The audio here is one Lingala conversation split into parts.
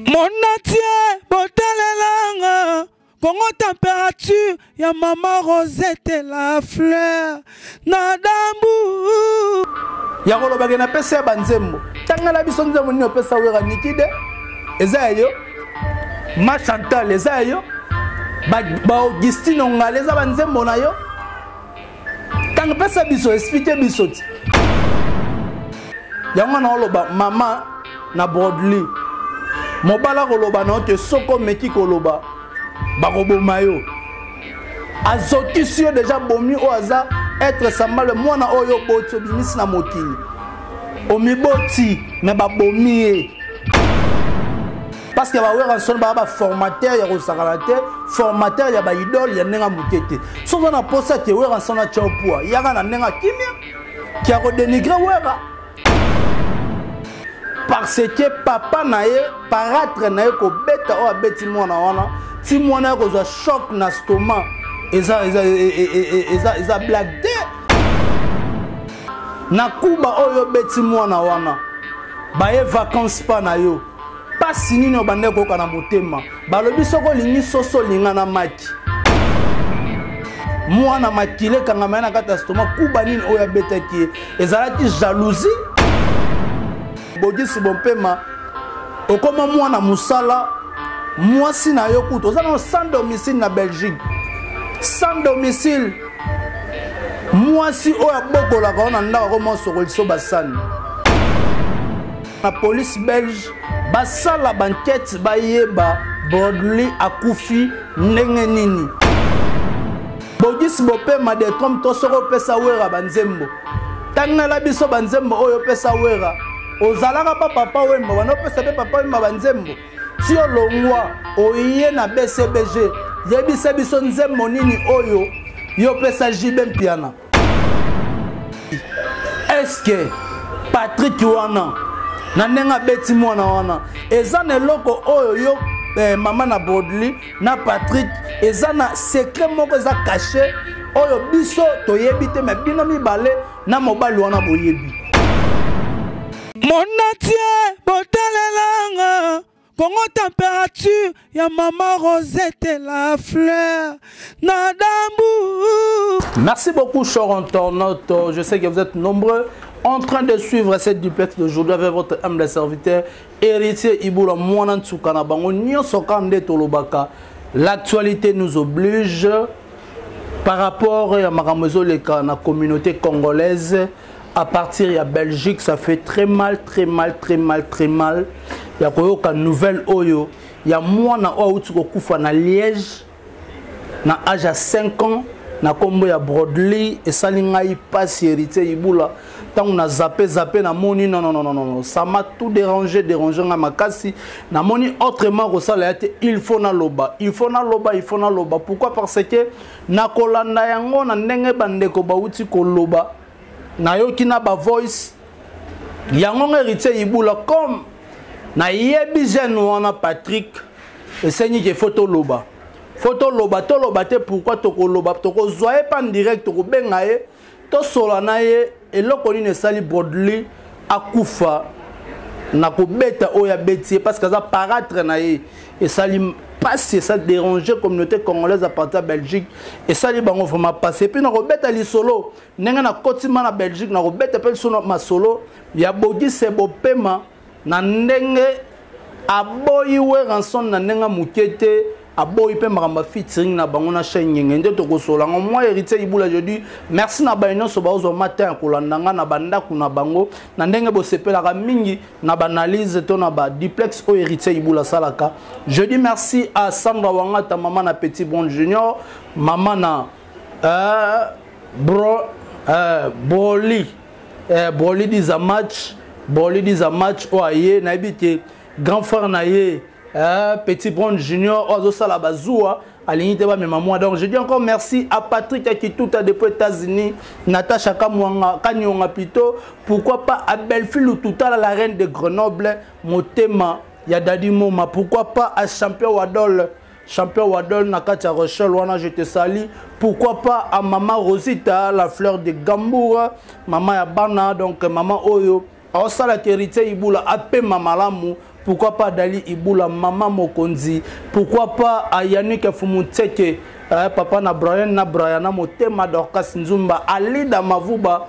Monatie botalelanga Congo température ya mama Rosette la fleur na dambu ya kolobake napesa ya banzembo tangela biso nzembo nini opesa wera nikide eza ya yo ma chantal eza ya yo baaugustine ongala eza banzembo na yo ntango pesa biso explike biso ti yango na oloba mama na brodly mobala koloba na yo te soki omeki koloba bakoboma yo azokisi yo deja bomi oyo aza être sambale mwana oyo oboti obimisi na mokili omiboti me babomi ye parce que ba Werrason ba ba formateur ya kosakana te formateur ya ba idole ya ndenge moke te soki oza na posa ke Werrason atya poa yaka na ndenge kimia ki ya kodenigre Werra parce que papa na ye paratre na ye kobeta oyo abeti mwana wana ti mwana ye kozwa choc na stoma eza, eza, eza, eza blague te na kuba oyo obeti mwana wana baye vacances pa na yo pasi nini obandaki koyoka na motema balobi soki olingi soso olinga na maki mwana makila ekangama ye na kati ya stoma kuba nini oyo abetaki ye ezalaki jalousie bogisi bompema okoma mwana mosala mwasi na yo kutu oza nano sans domicile na belgique sans domicile mwasi oyo abokolaka yo na ndako akoma osokoliso basani na police belge basala bankete bayeba brodly akufi ndenge nini bogisi bopema de trompe to soki opesa wera banzembo tangela biso banzembo oyo opesa wera ozalaka pa papa wemba wana opesa mpe papa wemba banzembo ti olongwa oye na bcbg yebisa biso nzembo nini oyo yo opesa jb mpiana eske patrik wana na ndenge abeti mwana wana eza na eloko oyo yo eh, mama na brodly na patrik eza na secret moko eza cache oyo biso toyebi te me bino mibale na mobali wana boyebi monatie botalelanga Congo température ya maman Rosette la fleur na dambu. Merci beaucoup chers internautes, je sais que vous êtes nombreux en train de suivre cette duplex d'aujourd'hui avec votre humble serviteur héritier Iboula Mwana Nsuka na bango nyonso ka nde tolobaka. L'actualité nous oblige par rapport ya makambo ezoleka na communauté congolaise à partir ya Belgique ça fait très mal très mal très mal très mal ya koyoka nouvelle oyo ya mwana oyo auti kokufa na Liège na âge ya 5 ans na nkombo ya Brodley esali ngai mpasi héritier Ibula ntango na zape zape namoni non non non non non ça m'a tout dérangé dérangé ngai makasi namoni autrement kosala ya te il faut naloba il faut naloba il faut naloba pourquoi parce que nakolanda yango na ndenge bandeko bauti koloba nayoki na ba voice yango nga héritier ibula comme nayebi jeune wana patrick esengi ke fo toloba fo toloba toloba te pourquoi tokoloba tokozwa ye pa direct tokobenga ye tosola na ye eloko nini esali brodly akufa na kobeta oyo abeti ye parce que aza paratre na ye esali mpasi esali déranger communauté congolaise à partir ya belgique esali bango vraiment mpasi epuis na kobeta lisolo ndenge nakotima na belgique nakobeta mpe lisolo masolo ya bogise bopema na ndenge aboyi werrason na ndenge moke te aboyi mpe makambo ya featuring na bango na chaîne ngenge nde tokosola yango moi héritier ibula je dis merci na baye nyonso baozwa matin ya kolanda nga na bandako na bango na ndenge bosepelaka mingi na baanalyse to na baduplex oyo héritier ibula asalaka je dis merci à sandra wangata mama na petit bon junior mama na euh, bro euh, broli euh, broli diza match broli diza match oyo aye nayebi te grand frère na ye euh, petit brond junior oyo azosala bazuwa alingi te bamema mwa donc je dis encore merci à patrick akituta depuis états-unis natacha kamwanga kanyonga plutôt pourquoi pas à belfi lututala la reine de grenoble motema ya dadi moma pourquoi pas à champion wadol champion wadol na kati ya rochelle wana je te salue pourquoi pas à mama rosita la fleur de gambour mama ya bana donc mama oyo aosalaka héritier ibula apema malamu. Pourquoi pas Dali Ibula, Mama Mokonzi? Pourquoi pas à Yannick Fumutseke, papa na Brian na Brian na Motema Dorcas Nzumba, Alida Mavuba,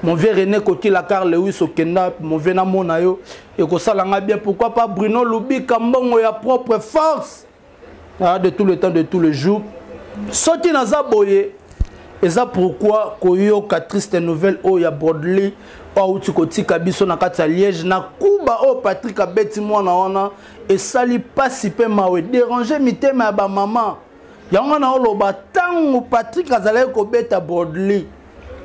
mon vieux René Kokila Carl Lewis Okenda, mon vieux na mona yo ekosala nga bien. Pourquoi pas Bruno Lubika, mbongo ya propre force, ah, de tout le temps, de tout le jour. Soki naza boye eza pourquoi koyoka triste nouvelle oyo ya Brodley oyo awuti kotika biso na kati ya Liège na Kuba oyo Patrick abeti mwana wana, esali pasi mpe mawe, déranger mitema ya bamama. Yango wana oloba ntango Patrick azalaki kobeta Brodley,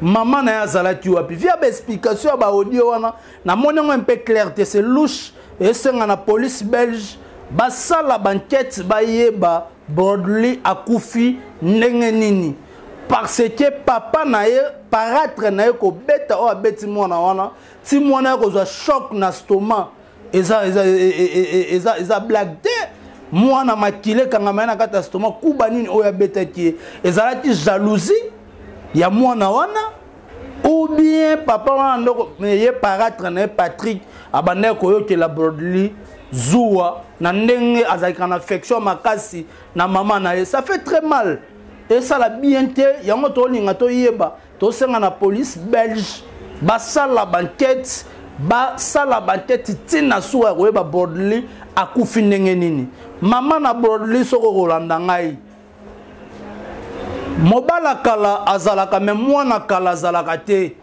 mama na ye azalaki wapi? Via baexplication ya baaudio wana, namoni yango mpe clair te, c'est louche. Esenga na police belge basala bankete, bayeba Brodley akufi ndenge nini, parce que papa na ye, paratre na ye, kobeta oyo abeti mwana wana ti mwana ye kozwa choc na stoma, eza, eza, eza, eza blague te. Mwana makila ekangama ye na kati ya stoma. Kuba nini oyo abetaki ye? Ezalaki jalousie ya mwana wana ou bien papa wana ndoko ye paratre na ye Patrick abandaki koyokela Brodley zuwa na ndenge azalaki na affection makasi na mama na ye? Ça fait très mal, esala bien te. Yango tolinga toyeba, tosenga na police belge basala bankete, basala bankete ntina suka ya koyeba Brodley akufi ndenge nini. Mama na Brodley, soki okolanda ngai, mobala kala azalaka, me mwana kala azalaka te.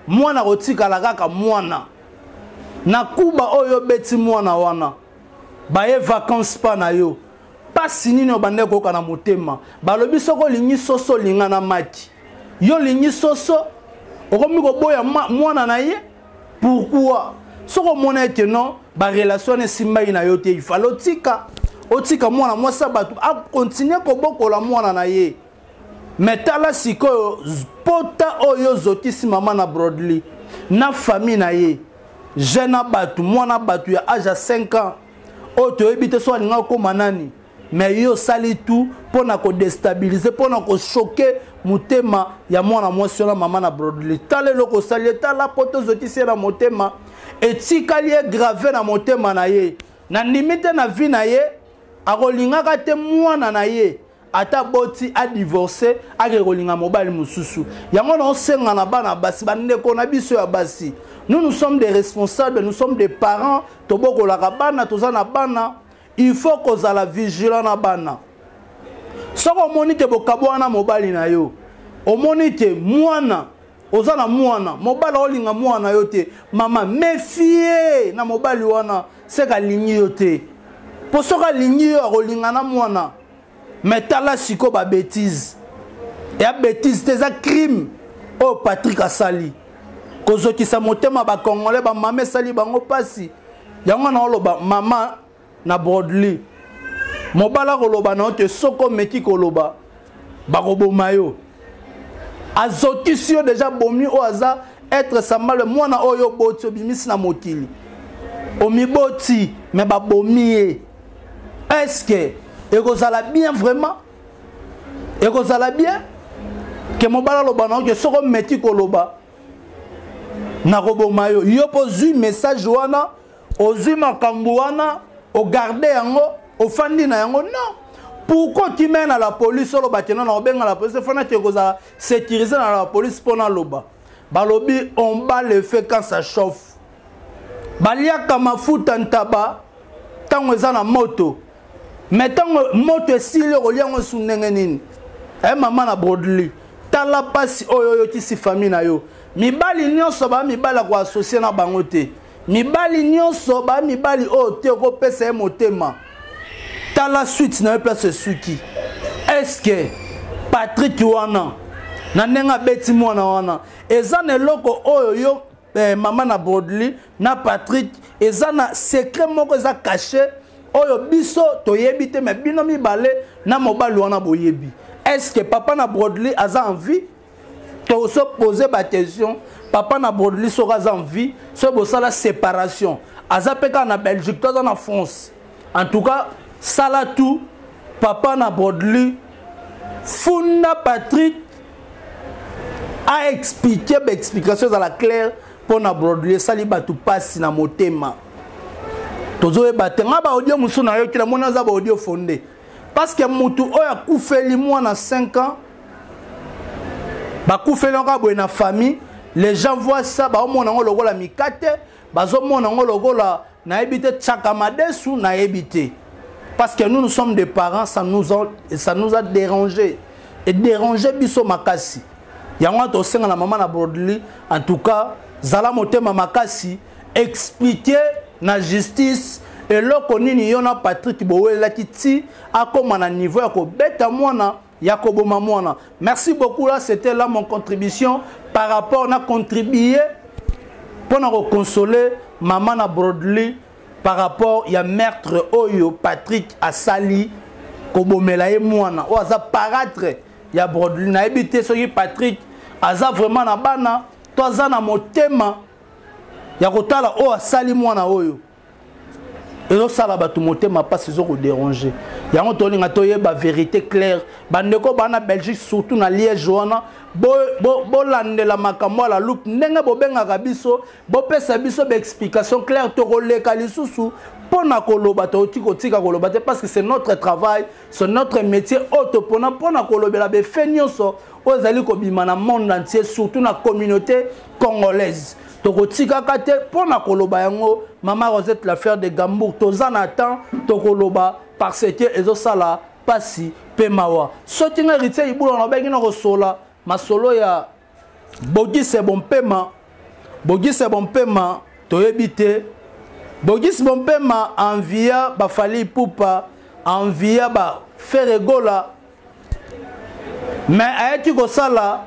Mwana kotikala kaka mwana. Na kuba oyo obeti mwana wana, baye vacances pa na yo, pasi nini obandaki koyoka na motema? Balobi soki olingi soso, olinga na maki. Yo olingi soso, okomi koboya mwana na ye, pourquoi? Soki omona ete non, barelation wana esimbaki na yo te, ifale otika, otika mwana mwasi ya bato akontinue kobokola mwana na ye. Me tala sikoyo pota oyo ozokisi mama na Brodley na famille na ye, jeune na bato, mwana bato ya age ya 5 ans oyo toyebi te so alinga okóma nani. Me yo osali tout mpo na kodestabilize, mpo na kochoke motema ya mwana mwasi wana, mama na Brodley. Tala eloko osali ye, tala po tozokisi ye na motema, etikali ye grave na motema na ye. Nandimi te na vie na ye akolingaka te mwana na ye ata boti adivorce, ake kolinga mobali mosusu. Yango na osenga na bana basi, bandeko na biso ya basi, nous, nous sommes des responsables, nous sommes des parents, tobokolaka bana, toza na bana, il faut kozala vigilant na bana. Soki omoni te bokabwana mobali na yo, omoni te mwana, oza na mwana, mobali olinga mwana yo te, mama, méfie na mobali wana. Seka alingi yo te, mpo soki alingi yo, akolinga na mwana. Me tala sikoyo babétise ya bétise te, eza crime oyo Patrick asali, kozokisa motema bacongolais, bamama esali bango mpasi. Yango na oloba, mama na Brodley, mobala koloba na yo te, soki omeki koloba, bakoboma yo. Azokisi yo deja, bomi oyo aza être semblable, mwana oyo oboti, obimisi na mokili, omiboti, me babomi ye. Est-ce ekozala bien? Vraiment ekozala bien ke mobala aloba na yo ke soki omeki koloba, nakoboma yo? Yo mpo ozwi message wana, ozwi makambo wana, ogarde yango, ofandi na yango. Non, pourquoi okimai na la police? Oloba keno na obenga la police, efana ke kozala sécurisé na la police mpo naloba. Balobi on bat le feu quand ça chauffe. Baliaka mafuta ntaba ntango eza na moto, me ntango moto esili, okolia yango esu ndenge nini? E mama na Brodley, tala mpasi oyo oyokisi famille na yo. Mibali nyonso baa mibali ya koasocie na bango te, mibali nyonso baa mibali oyo te okopesa ye motema. Tala suite na yo place esuki. Est-ce Patrick wana, na ndenge abeti mwana wana, eza na eloko oyo yo, mama na Brodley na Patrick, eza na secret moko eza caché oyo biso toyebi te, me bino mibale na mobali wana boyebi? Est ce que papa na Brodley aza en vie? Tozo pose baquestion. Papa na Brodley, soki aza en vie, soki bosala séparation, aza mpe kaka na Belgique to aza na France? En tout cas, sala tout, papa na Brodley, funda Patrick aexplike, baexplication ezala claire mpo na Brodley. Esali bato mpasi na motema. Tozoyeba te. Nga ba audio mosusu nayoki, namoni aza ba audio fondé, parce que mutu oyo akufeli mwana 5 ans, bakufeli yango boye na famille, les gens voient ça, baomona yango lokola mikate, bazomona yango lokola nayebi te, tsaka madesu nayebi te. Parce que nous, nous sommes des parents, ça nous a dérangé et dérangé biso makasi. Yango wana tosenga na mama na Brodely, en tout cas zala motema makasi, expliquer na justice eloko nini yo na Patrick bowelelaki ti akóma na niveau ya kobeta mwana, ya koboma mwana. Merci beaucoup. Là, c'était là mon contribution par rapport na contribuer mpona koconsoler mama na Brodely par rapport ya meurtre oyo Patrick asali, kobomela ye mwana oyo aza parâtre ya Brodely. Nayebi te soki Patrick aza vraiment na bana to aza na motema ya kotala oyo asali mwana oyo. Ezosala bato motema mpasi, ezokodéranger. Yango tolinga toyeba vérité claire. Bandeko baa na Belgique, surtout na Liège wana, bolandela makambo ya la loupe ndenge bobengaka biso, bopesa biso baexplication claire. Tokoleka lisusu mpo na koloba, tokoki kotika koloba te, parce que c'est notre travail, c'est notre métier oyo topona mpo na kolobela bafaits nyonso oyo ezali kobima na monde entier, surtout na communauté congolaise. Tokotikaka te mpo na koloba yango. Mama Rosette, l'affaire de Gambourg, toza na temps, tokoloba, parce que ezosala pasi mpe mawa. Soki nga Héritier Ibula nabaki na kosola masolo ya Bogise Bompema, Bogise Bompema, toyebi te. Bogise Bompema envia baFally Ipupa, envia baFerre Gola, mais ayaki kosala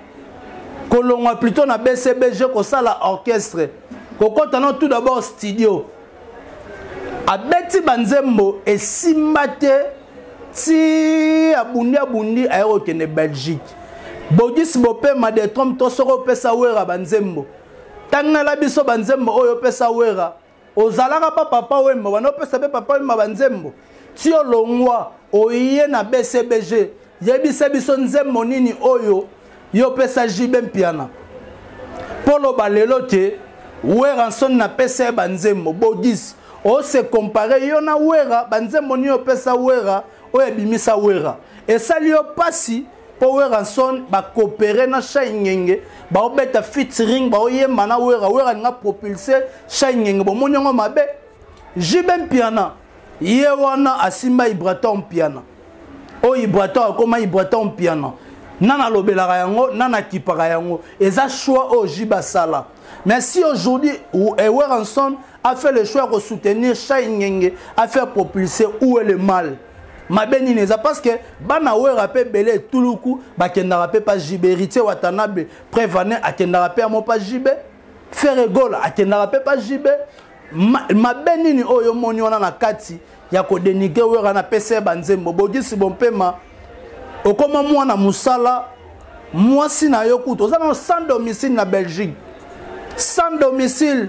kolongwa plutôt na BCBG, kosala orchestre, kokɔta no tout d'abord studio, abeti banzembo, esimba te. Ti abundi, abundi, aye kokende Belgique. Bogis Bopema de trompe to soki opesa Wera banzembo, tangela biso banzembo oyo opesa Wera. Ozalaka pa Papa Wemba, wana opesa mpe Papa Wemba banzembo. Ti olongwa, oye na BCBG, yebisa biso nzembo nini oyo yo opesa JB Mpiana mpo loba lelo te Werrason napesa ye banzembo. Bogis, ose comparer yo na Wera, banzembo nini opesa Wera oyo ebimisa Wera? Esali yo mpasi mpo Werrason bacoopérer na Shai Ngenge, baobeta featuring, baoyemba na Wera. Wera alinga propulser Shai Ngenge, bomoni yango mabe. JB Mpiana ye wana asimba Ibrator Mpiana, oyo Ibrator akóma Ibrator Mpiana. Nana alobelaka yango, nana akipaka yango, eza choix oyo JB asala. Mais si aujourd'hui Werrason a fait le choix de soutenir Shai Ngenge, a fait propulser, où est le mal? Mabe nini eza? Parce que bana Wera mpe ebele, etuluku bakendaka mpe pa JB. Héritier Watanabe prévane akendaka mpe amo pa JB. Ferre Gola akendaka mpe pa JB. Mabe nini oyo omoni wana na kati ya kodénigrer Wera na pesa ye banzembo? Bogisi Bompema, okoma mwana mosala, mwasi na yo kutu oza nano sans domicile na Belgique, sans domicile.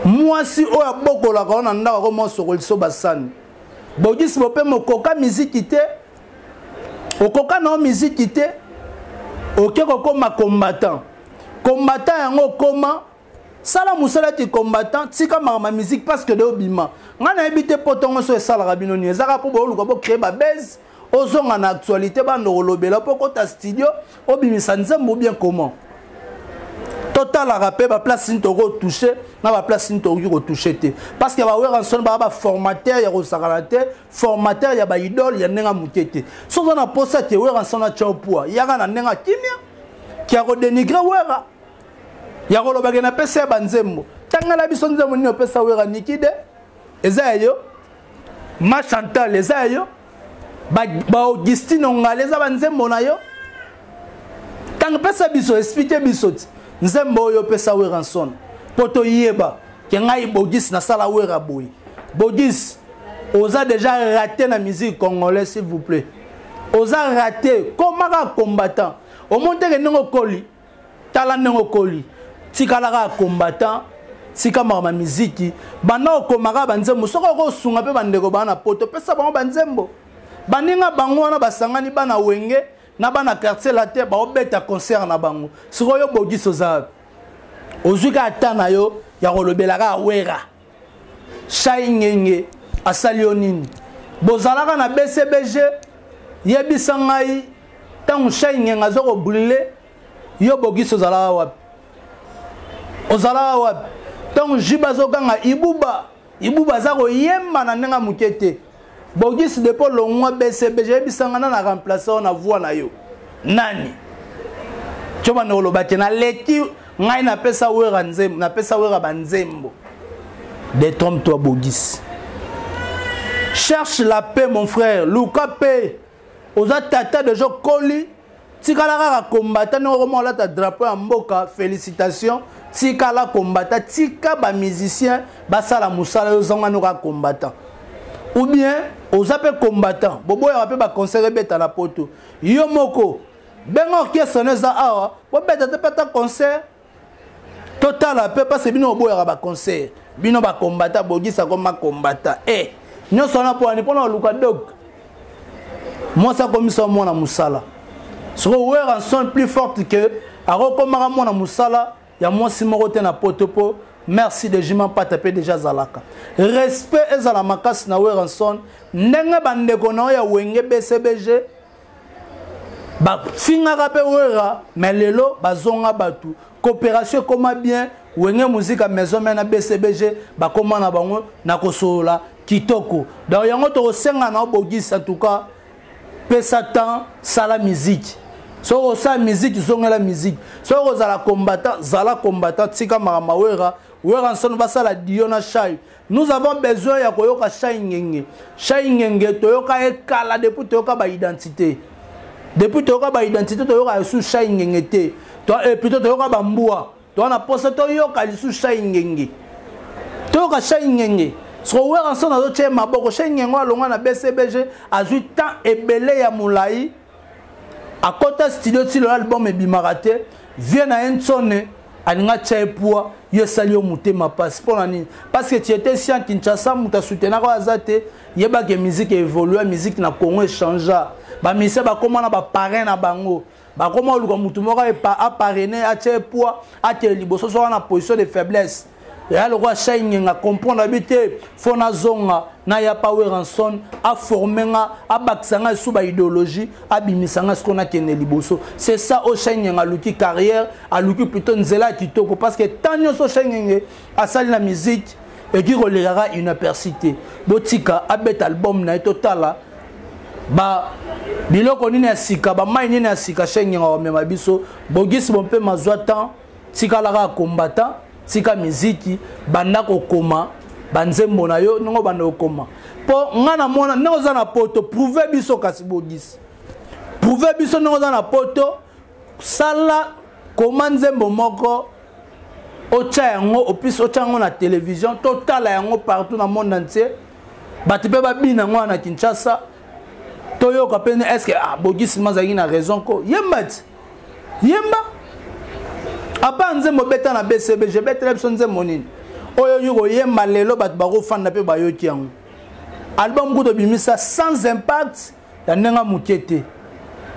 Mwasi oyo abokolaka yo na ndako akoma osokoliso basani. Bogisi Bopema, okoka miziki te, okoka na yo miziki te, oke kokoma combattant. Combattant yango okoma, sala mosala ti combattant, tika makambo ya musique, parce que de obima ngai nayebi te mpo ntongo so esalaka bino nini. Ezaka mpo booluka bocréer babase, ozonga na actualité, bando kolobela mpo kota studio, obimisa nzembo bien. Comment totalaka mpe baplace nini tokotoucher na baplace nini tokoki kotoucher te? Parce que baWerrason baa baformateur ya kosakana te, formateur ya baidole ya ndenge moke te. So oza na posa te Werrason atya opua, yaka na ndenge akimia kia kodénigrer Wera, ya kolobake napesa ya banzembo. Tangela biso nzembo nini opesa Wera. Nikide eza ya yo, ma Chantal eza ya yo, baAugustine Ongala eza banzembo na yo. Ntango pesa biso, expliquer biso ti nzembo oyo opesa Werrason mpo toyeba ke ngai Bogis nasala Wera boye. Bogis, oza déjà raté na musique congolais, s'il vous plaît, oza raté. Komaka combattant, omoni teke ndenge okoli, tala ndenge okoli. Tikalaka combattant, tika makambo ya miziki. Banda okomaka banzembo, soki okosunga mpe bandeko baa na poto, pesa bango banzembo. Baninga bango wana basangani, bana Wenge na bana Quartier Latin, baobeta concert na bango. Sikoyo Bogisi, oza wapi? Ozwi kaka ta na yo ya kolobela kaka Wera. Shai Ngenge asali yo nini? Bozalaka na BCBG, yebisa ngai ntango Shai Ngenge aza kobrile yo, Bogisi ozalaka wapi? Ozalaka wapi ntango Jibe azoganga Ibuba Ibuba aza koyemba na ndenge moke te? Bogisi, depuis olongwa BCBG, yebisa ngai na remplace oyo na voix na yo nani? Tyo banda koloba te naleki ngai, napesa Wera nzembo, napesa Wera banzembo. Détrompe-toi, Bogisi, cherche la paix, mon frère, luka paix. Oza tata deja, okoli, tikala kaka combattant. Ndenge okoma olata drapeau ya mboka, félicitation. Tikala combattant, tika bamusicien basala mosala. Yo ozanga no kaka combattant, ou bien oza mpe combattant, boboyaka mpe baconcert ebeta na poto. Yo moko benga orchestre no eza awa, bobeta te mpe ata concert, totala mpe mpasi. Bino boboyaka baconcert, bino bacombattant. Bogisa koma combattant e nyonso wana mpo wani? Mpona koluka dog mwasi akomisa mwana mosala. Soko Werrason plus forte que akokomaka mwana mosala ya mwasi moko te na poto, mpo merci de Jima Mpata mpe deja azalaka. Respect ezala makasi na Werrason, ndenge bandeko na oyo ya Wenge BCBG bafingaka mpe Wera, mais lelo bazonga bato, coopération ekoma bien. Wenge Musica Maison Mère na BCBG bakóma na bango na kosolola kitoko. Donc yango tokosenga na Obogisi, en tout cas pesa temps, sala musique. Soki osala musique, zongela musique. Soki ozala combattant, zala combattant, tika makambo Wera. Werrason basala dio na Shai. Nous avons besoin ya koyoka Shai Ngenge. Shai Ngenge toyoka ye kala, depuis toyoka baidentité, depuis toyoka baidentité, toyoka lisusu Shai Ngenge te. Et plutôt toyoka bambwa, toza na posa toyoka lisusu Shai Ngenge, toyoka Shai Ngenge. Soko Werrason azotia maboko, Shai Ngenge alongwa na BCBG, azwi temps ebele ya molai, akɔta studio ti lelo album ebimaka te. Vie na ye ntsone alinga tia ye poids, yo esali yo motema mpasi. Mpo na nini? Parce que tu étais ici en Kinshasa, moto asoutenaka oyo aza te. Yebaka musique évolue, musique na Congo échangea. Bamusicien bakóma na baparrain na bango, bakóma oluka motu moko aparraine, atia ye poids, akele liboso. So wana position de faiblesse eya lokola Shai Ngenga comprendre abi te, fo nazonga naya pa Werrason, aforme nga, abakisa nga esu baidéologie, abimisa nga, sikoyo nakende liboso. C'est ça oyo Shai Ngenga aluki, carrière aluki plutôt nzela ya kitoko, parce que tant nyonso Shai Ngenge asali na musique eki kolekaka inaperçu te. Botika abeta album na ye, totala ba biloko nini ya sika, bamai nini ya sika Shai Ngenga bamema biso. Bogisi bo mpe mazwa temps, tikalaka combattant, tika miziki, banda kokoma banzembo na yo ndenge obanda kokoma. Mpo nga na mona ndenge oza na poto, prouve biso kasi. Bogisi, prouve biso ndenge oza na poto, sala koma nzembo moko, otya yango opisi, otya yango na télévision, totala yango partout na monde entier, bato mpe babina yango wana na Kinshasa, toyoka mpe est ce que ah, Bogisi mazalaki na raison ko yemba ti yemba. Apa nzembo beta na BCBG, betela biso nzembo nini oyo oyoki koyemba lelo, bato bakofanda mpe bayoki yango. Album kutu obimisa sans impact ya ndenge moke te.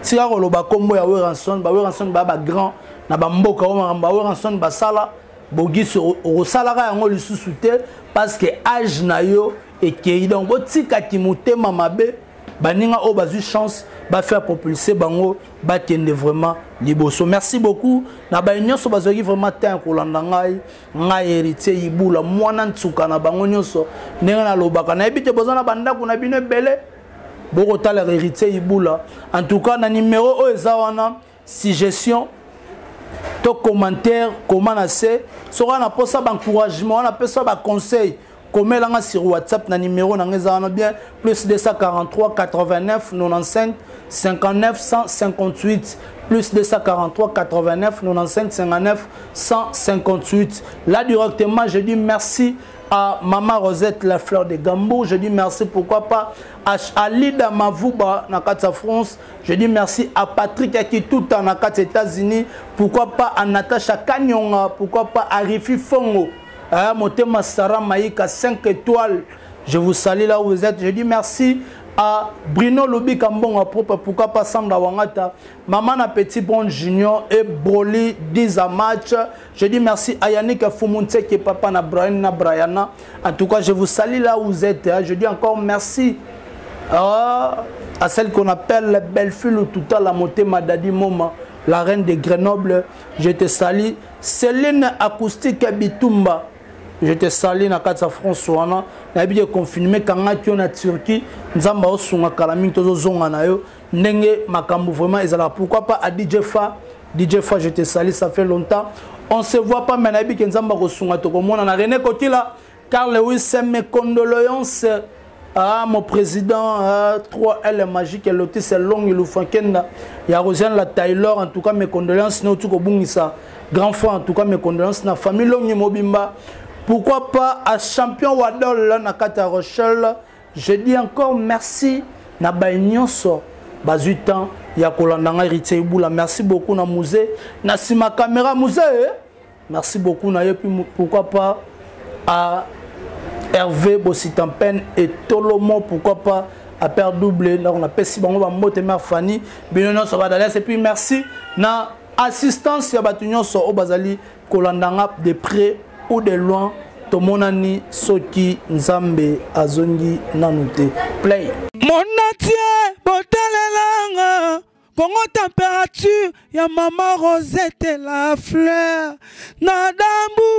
Tika koloba nkombo ya Werrason. BaWerrason baya bagrand na bamboka oyo, makambo baWerrason basala, Bogisi okosalaka yango lisusu te, parce que age na yo ekei. Donc botikaki motema mabe. Baninga oyo bazwi chance, bafaire propulser bango, bakende vraiment liboso. Merci beaucoup na baye nyonso bazwaki vraiment temps ya kolanda ngai, ngai Héritier Ibula, mwana ntsuka na bango nyonso. Ndenge nalobaka, nayebi te boza na bandako na bino ebele bokotala Héritier Ibula. En tout cas na numéro oyo eza wana, suggestion to commentaire, koma na se. Soki wana posa baencouragement, wana pesa baconseil, komelanga sur WhatsApp na numéro na ngai eza wana bien: plus 243 89 95 59 158, plus 243 89 95 59 158. Là directement, je dis merci à Maman Rosette, la fleur de Gambourg. Je dis merci, pourquoi pas, à Alida Mavouba, na kati France. Je dis merci à Patrick Akituta, na kati États-Unis. Pourquoi pas à Natacha Kanyonga, pourquoi pas à Rifi Fongo. Hein, Motema Sarah Maïka, 5 étoiles. Je vous salue là où vous êtes. Je dis merci à Bruno Lubika Mbongo propre, pourquoi pas Sandra Wangata, Maman na Petit Bon Junior et Broly 10 à match. Je dis merci à Yannick Fumunte qui est papa na Brian na Brianna. En tout cas, je vous salue là où vous êtes. Hein. Je dis encore merci à celle qu'on appelle Belle-Fille tout à la montée Madadi Moma, la reine de Grenoble. Je te salue. Céline Acoustique Bitumba. Je te salue na kati ya France wana. Nayebi ke confinement kangaki yo na Turquie. Nzambe aosunga kala mingi tozozonga na yo. Ndenge makambo vraiment ezalaka. Pourquoi pas à DJ Fa? DJ Fa, je te salue, ça fait longtemps. On se voit pas, mais nayebi ke Nzambe akosunga tokomona na René Kotila, Carl Lewis, mes condoléances à mon président 3L magique, Lotis Long, Lufankenda, ya Rosiane la Taylor, en tout cas mes condoléances, nous tout kobungisa. Grand frère, en tout cas mes condoléances na famille Longi Mobimba. Pourquoi pas à champion Wadol na kati ya Rochelle. Je dis encore merci na bay nyonso bazui temps ya kolanda ngai Héritier Ibula. Merci beaucoup na musée, na sima caméra musée. Merci beaucoup na ye, puis pourquoi pas à Hervé Bossitampen et Tolomo, pourquoi pas à Père Double. Donc on a pesi bango ba mbote mère Fanny, bino nyonso ba Dallas. Et puis merci na assistance ya batu nyonso o bazali kolanda nga de près ou de loin. Tomonani soki Nzambe azongi nanu te. Play. Mon entier botalelanga Congo température ya maman Rosette la fleur na dambu.